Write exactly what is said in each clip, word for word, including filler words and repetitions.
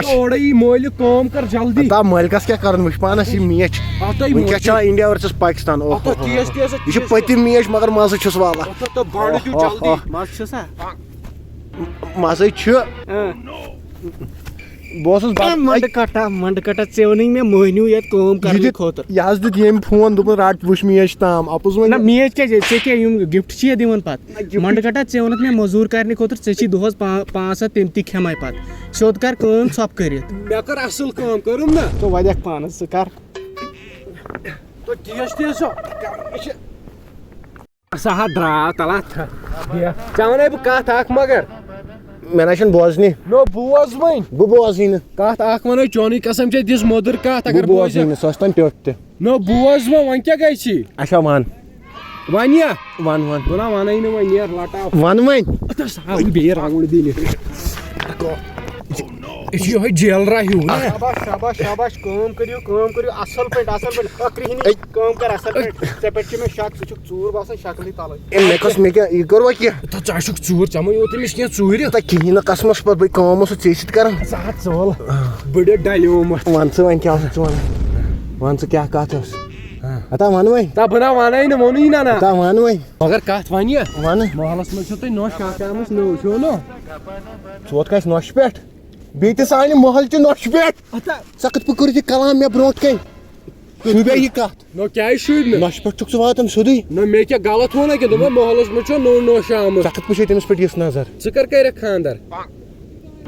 اورے یی مٲلِک، کٲم کر جلدی۔ ہتا مٲلکس کیٛاہ کرُن، وٕچھ پانس یہِ میچ۔ ہتا یہِ وٕنکیٚس چھا مٲلِک۔ India versus Pakistan? اوہ، ہتا اوہ، اوہ۔ تیز تیز، یہِ چھُ تیز۔ پٔتِم میچ، مگر مزٕ چھُس والان۔ ہتا تہٕ بنٛڈ چھُ اوہ، جلدی۔ اوہ۔ مزٕ چھُ سا؟ مزے چھُ۔ اۭں۔ بہٕ اوسُس بد-، منٛڈٕ کٹا، منٛڈٕ کٹا، ژےٚ ووٚنُے مےٚ مٔہنیوٗ ییٚتہِ کٲم یہِ کرنہٕ دیُت، خٲطرٕ۔ یہِ حظ دیُت ییٚمۍ فون، دوٚپُن، "رٹ، وٕچھ میچ تام۔" اَپُز وۄنۍ۔ نہ، میچ کیٛازِ؟ ژےٚ کیٛاہ یِم gift چھِ یہِ دِوان پتہٕ؟ نہ، gift۔ منٛڈٕ کٹا، ژےٚ ووٚنُتھ مےٚ مٔزوٗر کرنہٕ خٲطرٕ، ژےٚ چھی دۄہس پا-، پانٛژھ ہتھ، تِم تہِ کھٮ۪مے پتہٕ۔ سیوٚد کر کٲم ژھۄپہٕ کٔرِتھ۔ مےٚ کٔر اصٕل کٲم، کٔرٕم نہ؟ ژٕ ودٮ۪کھ پانس، ژٕ کر۔ تو تیز تیز چھُ۔ یہِ چھِ سا ہا درٛاو تَلہٕ اَتھ۔ بیٚہہ۔ ژےٚ وَنے بہٕ کَتھ اَکھ مگر۔ مےٚ نہ چھُنہٕ بوزنٕے۔ نو بوز وۄنۍ۔ بہٕ بوزٕے نہٕ۔ کَتھ اَکھ وَنے، چونٕے قسم چھے دِژ مٔدٕر کَتھ، اگر بہٕ بوزٕے بوزے۔ نہٕ، سۄ ٲس تَن پیوٚٹھ تہِ۔ نو بوز وۄنۍ، وۄنۍ کیٛاہ گژھِ؟ اچھا وَن۔ وَن یا؟ وَن وَن۔ بہٕ نہ وَنَے نہٕ وۄنۍ، نیر لَٹاو۔ وَن وۄنۍ۔ اَتھ ہسا آوٕے بیٚیہِ round دِنہِ۔ أسۍ چھِ یِہوٚے جیلرا ہیوٗ، نہ؟ شاباش، شاباش، شاباش، کٲم کٔرِو، کٲم کٔرِو اَصٕل پٲٹھۍ، اَصٕل پٲٹھۍ۔ أکرِہنی أے۔ کٲم کر اَصٕل پٲٹھۍ۔ ژےٚ پٮ۪ٹھ چھُ مےٚ شک، ژٕ چھُکھ ژوٗر باسان شکلٕے تَلَے۔ اے، مےٚ کۄس، مےٚ کیٛاہ، یہِ کوٚروا کینٛہہ؟ تہٕ ژٕ ہا چھُکھ ژوٗر، ژےٚ ما یوت أمِس کینٛہہ ژوٗرِ؟ تہٕ کِہیٖنۍ نہٕ، قسمَس پٮ۪ٹھ بہٕ کٲم اوسُس ژےٚ سۭتۍ کران۔ ژٕ ہا ژول۔ بٔڑٕ ڈلیومُت۔ وَن ژٕ وۄنۍ کیٛاہ اوسُکھ ژٕ وَنان؟ وَن ژٕ کیٛاہ کَتھ ٲس؟ ہاں۔ ہتا وَن وۄنۍ۔ تا بہٕ نہ وَنَے نہٕ، ووٚنُے نہ نہ۔ ہتا وَن وۄنۍ۔ مگر کَتھ وَنہِ؟ وَن۔ محلَس منٛز چھو تۄہہِ نوٚش اَکھ آمٕژ نٔو، چھو نہٕ؟ ژٕ ووتکھ اَسہِ نۄشہِ پٮ۪ٹھ؟ بیٚیہِ تہِ سانہِ محلہٕ چہِ نۄشہِ پٮ۪ٹھ۔ ہتا۔ ژےٚ کِتھ پٲٹھۍ کوٚرُتھ یہِ کلام مےٚ برونٛٹھ کَنہِ؟ شوٗبیا یہِ کَتھ؟ نو کیٛازِ شوٗبۍ نہٕ؟ نۄشہِ پٮ۪ٹھ چھُکھ ژٕ واتان سیوٚدُے۔ نہ مےٚ کیٛاہ غلط ووٚنا کینٛہہ؟ دوٚپمَے محلَس منٛز چھو نٔو نوٚش آمٕژ۔ ژےٚ کِتھ پٲٹھۍ چھے تٔمِس پٮ۪ٹھ یِژھ نظر؟ ژٕ کر کَرٮ۪کھ خانٛدر؟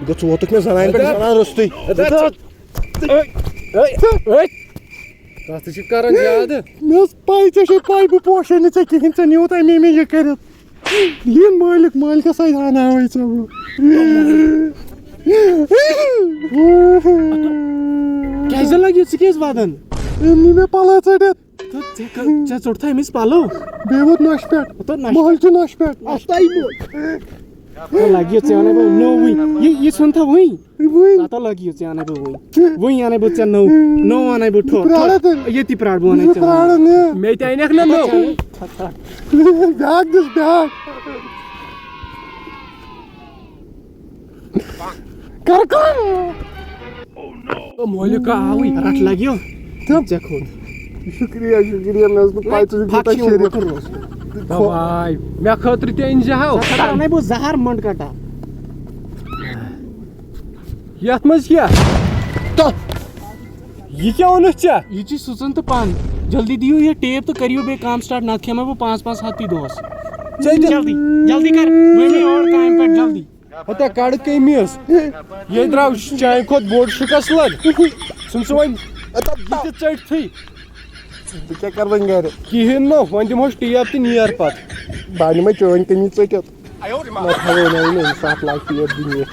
گوٚو ژٕ ووتُکھ مےٚ زنانہِ پٮ۪ٹھ اَدٕ زنان روٚستُے۔ اَدٕ ژٕ، اے، اے، اے۔ کَتھ ژٕ چھُکھ کران زیادٕ؟ مےٚ ٲس پَے، ژےٚ چھے پَے بہٕ پوشے نہٕ ژےٚ کِہیٖنۍ، ژےٚ نیوٗتھ اَمے مےٚ یہِ کٔرِتھ۔ یہِ مٲلِک، مٲلکَس سۭتۍ ہاناوَے ژےٚ بہٕ۔ کیٛازِ لَگہِ ژٕ کیٛازِ وَدان؟ أمۍ نی مےٚ پَلو ژٔٹِتھ۔ تہٕ ژےٚ کَ-، ژےٚ ژوٚٹتھا أمِس پَلو؟ بیٚیہِ ووت نۄشہِ پٮ۪ٹھ۔ ہَتو نۄشہِ محلہٕ چہِ نۄشہِ پٮ۪ٹھ۔ اَستا یہِ بوے۔ تہٕ لَگہِ ژےٚ اَنَے بہٕ نوٚوٕے۔ یہِ، یہِ ژھُن تھا وٕنۍ۔ وٕنۍ۔ تَتھ لَگہِ ژےٚ اَنَے بہٕ وٕنۍ۔ وٕنۍ اَنَے بہٕ ژےٚ نوٚو۔ نوٚو اَنَے بہٕ ٹھوٚر۔ پرٛارا تیٚلہِ۔ ییٚتی پرٛارٕ بہٕ اَنَے بہٕ ژےٚ پرٛارا نوٚو۔ نہٕ۔ مےٚ تہِ اَنَکھ نہ نوٚو۔ بیٛاکھ دِس بیٛاکھ۔ کر کٲم۔ او مٲلِکا آوٕے۔ رَٹھ لَگیو۔ تِم۔ ژےٚ کھوٚت۔ شُکریہ، شُکریہ، مےٚ ٲس نہٕ پَے ژٕ چھُکھ پھَکھ یوٗتاہ چھِ یِوان شریٖف۔ وۄتھُن روزُن۔ دَپاے، مےٚ خٲطرٕ تہِ أنۍ زِ ہاو۔ ژےٚ خٲطرٕ اَنَے بہٕ زَہر مۄنٛڈٕ کَٹا۔ یَتھ منٛز کیٛاہ؟ تہٕ۔ یہِ کیٛاہ اوٚنُتھ ژےٚ؟ یہِ چھُ سٕژَن تہٕ پَن۔ جلدی دِیِو یہِ ٹیپ تہٕ کٔرِو بیٚیہِ کٲم start، نَتہٕ کھٮ۪مَے بہٕ پانٛژھ پانٛژھ ہَتھ تی دۄہَس۔ ژےٚ تہِ۔ جلدی، جلدی کر، بہٕ یِمہٕ یور کامہِ پٮ۪ٹھ جلدی۔ ہتا کڑ کٔمِس؟ یے درٛاو چانہِ کھۄتہٕ بوٚڑ شِکس لد۔ ژھُن سُہ وۄنۍ یہِ تہِ ژٔٹتھٕے۔ بہٕ کیٛاہ کرٕ وۄنۍ گرِ؟ کِہیٖنۍ نہٕ، وۄنۍ دِمہوس ٹیپ تہٕ نیر پتہٕ۔ بہٕ اَنہٕ یِمَے چٲنۍ کٔمی ژٔٹِتھ۔ نہ تھاوو نہٕ أمۍ ساتہٕ لاگہِ ٹیپ دِنہِ۔